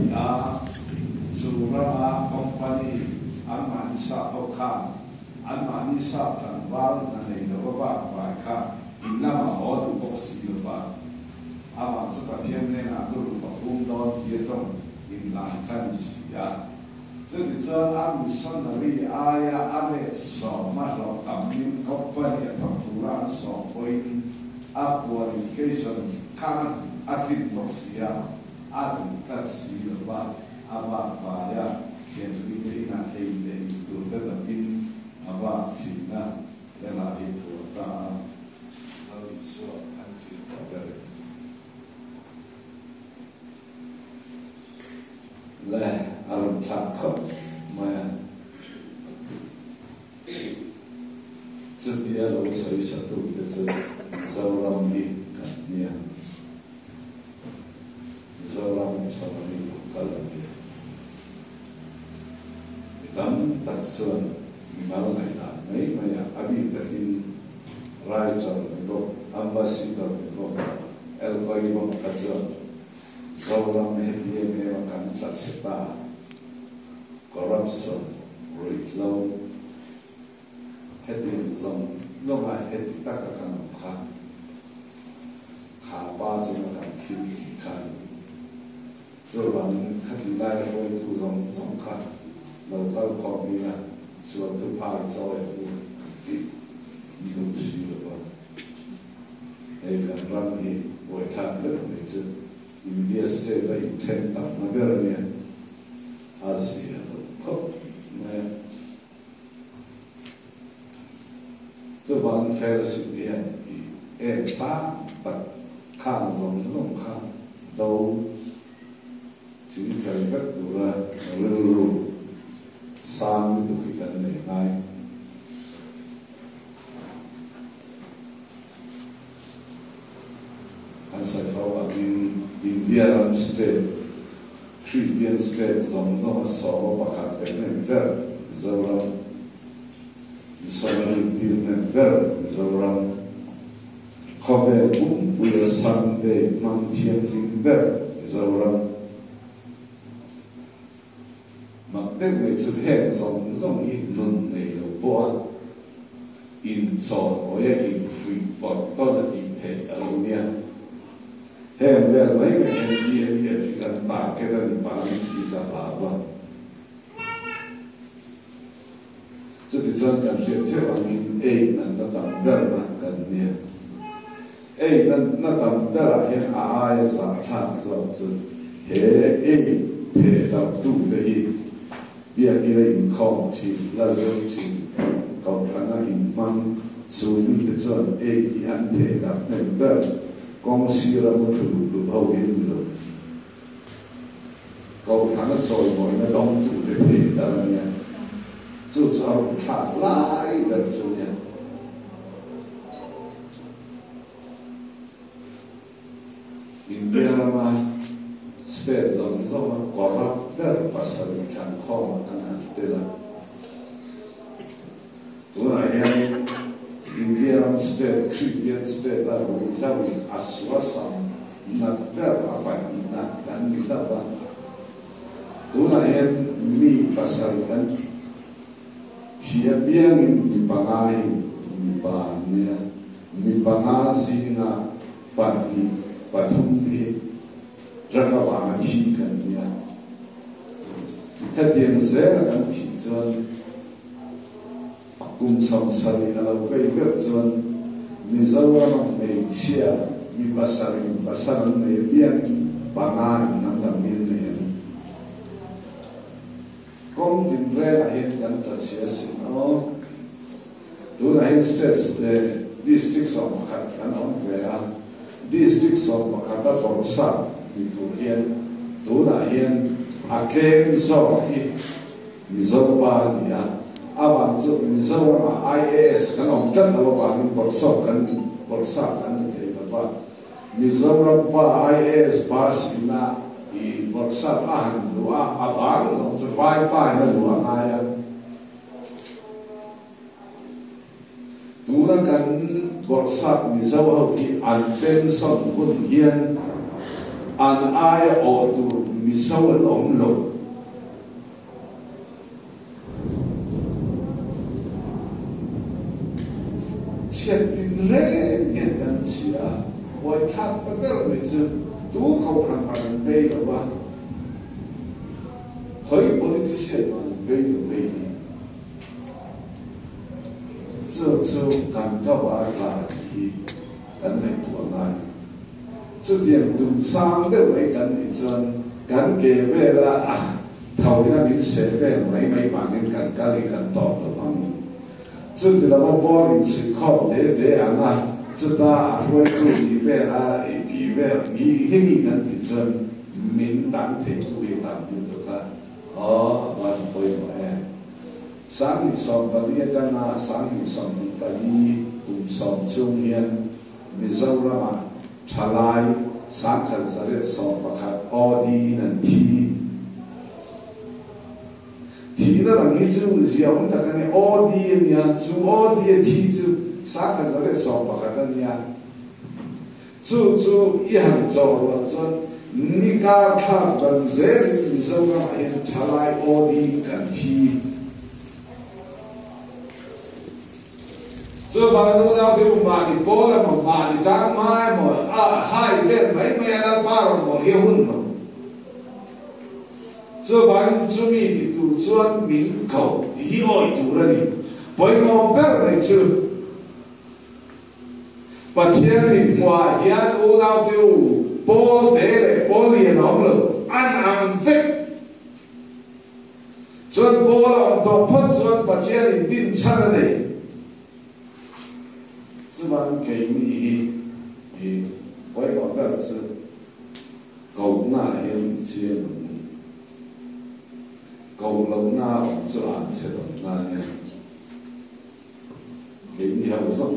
ni a, chu rama company anmahni sap ho khan anmahni sap tlangval hna nei lova vak vai kha in lamah haw duh bawk si lova, amah chu Pathian hnenah lurup a phum dawn tia tawng inhlan kha ni si a. Chutichuan a missionary aia a let sawmna hlawh tamin company a thawk tura an sawm pawhin a qualification kha a tlin bawk si a, a duh tlat si lo va, a vak vai a, thianpuite inah ei leh in tur te dapin a vak thin a, hela hi phuah ta a. Lal Isua an tir ta ber e. Le a rawn thlak khawp mai a. Chutia lo sawi satute chu Mizoram hi kan nia. Mizoram missionary lo kal a nia. Mi tam tak chuan mimal ngaihdan mai maiah a bik takin writer ni bawk, ambassador ni bawk, Elkoi bawk kha chuan Zoram heti em em a kan tla chhe ta, corruption, ruihhlo, hetiang zawng zawnga heti taka kan awm kha, kha pa chunga kan thil tih kha a ni. Chuvangin khati lai hruaitu zawng zawng kha lo kal khawm ila sual thuphai chawi a u an tih duh si lo va. Hei kan ram hi buaithlak vek mai chu India state a inthen tamna ber a nia, a zia lo khawp mai a. Chuvang fellowship hian i em sang tak khang zawng zawng kha do chingfel vek tura rilru sang lutuk hi kan nei ngai. An sawi fo angin India ram state, Christian state zawng zawnga sawma pakhat pe hnem ber Mizoram, missionary tir hnem ber Mizoram, khawvel pumpuia Sunday hmang thianghlim ber Mizoram. Mak deuh mai chu heng zawng zawng hi nun nei lo pawh a inchawn awih a infuih pawrh tawn a tih theih a lo nia. Heng vel mai mai hian TMEF hi kan target a ni pah ang tih ka hlau a. Chutichuan kan hriat theuh angin ei natna tam berna kan nia. Ei natna tam berah hian a aia zahthlak zawk chu he ei theh darhtute hi biakina inkhawm thin, la zir thin, kohhrana inhmang chu mite chuan ei hi an theh darh hnem ber kawng sira mu thu lup lup ho hi an ni lo. Kohhrana chawimawina dawngtute theh darh a nia, chu chu a runthlak lai ber chu a nia. India rama state zawng zawnga corrupt ber pasarih thlankhawmah kan han tel a. Tunah hian India ram state Christian state a ruihhlo in a suasam nat ber a pahnihna kan ni hlauh a. Tunah hian mi pasarih an Thi apiangin mi panga hi mipa an nia, mi panga zinga pahnih pathum hi drug avanga thi kan nia. Hetiang zela kan thih chuan kum 70 a lo vei ber chuan Mizorama hmeichhia mi pasarih mi pasal an nei apiangin panga in hnam dang mi an nei ang. Kawng tinrengah hian kan tla chhia sin aw. Tunah hian States leh District 11 kan awm ve a, District 11 a bawrhsap ni tur hian tunah hian a tlem zawk hi Mizo pa a ni a, avang chu Mizoramah IAS kan awm tlat lo avangin bawrhsawp kan bawrhsap kan ni thei lo va. Mizoram pa IAS pass ina i bawrhsap a han luh a, a bang zawng chu vai pa in a luh a ngai a. Tuna kan bawrhsap Mizo ho hi an pension hun hian. An aia awh tur Mizo an awm lo. Chhiat tin reng hian kan chhia a, buaithlak ta ber mai chu tu kohhran mah an bei lo a, khawi politician mah an bei lo hei hi. Chu chu kan ka var ta tih hi kan ngaihtuah ngai. Chutiang tum sang deuh mai kan nih chuan kan ke vela tho ina min seh vel mai mai vangin kan kal hi kan tawp lo vang. Chuti lova bawr inchhit khawm te te ang a, chuta a hruaitu tih vela i tih vel mi hi mi kan tih chuan min dang theitu hi tam lutuk a, aw van pawimawh em. 2014 atanga 2024 kum sawm chhung hian Mizoramah thalai 1111 OD in an thi. Thihna lang hi chu ziaawm tak a ni, OD a nia, chu OD a thi chu 1111 a nia. Chu chu i han chawh rual chuan ni kar thlak dan zelin Mizoramah hian thalai OD in kan thi. Chuvang unau te u mahni pawl emaw mahni tang hma emaw a hai vel mai mai a Lalpa rawn mawl hi a hun lo. Chuvangin chumi ti tur chuan min ko tih hi awih tur a ni. Pawimawh ber mai chu Pathian min hmuhah hian unau te u pawl te leh pawl lian a awm lo, an ang vek. Chuan pawl a awm tawh phawt chuan Pathian in din chhan a nei. Chuvang keini hi i pawimawh ber chu kohna ah hian i chiang ang u. Koh lohna a awm chu an chhe dawn na nia. Keini ho zawng.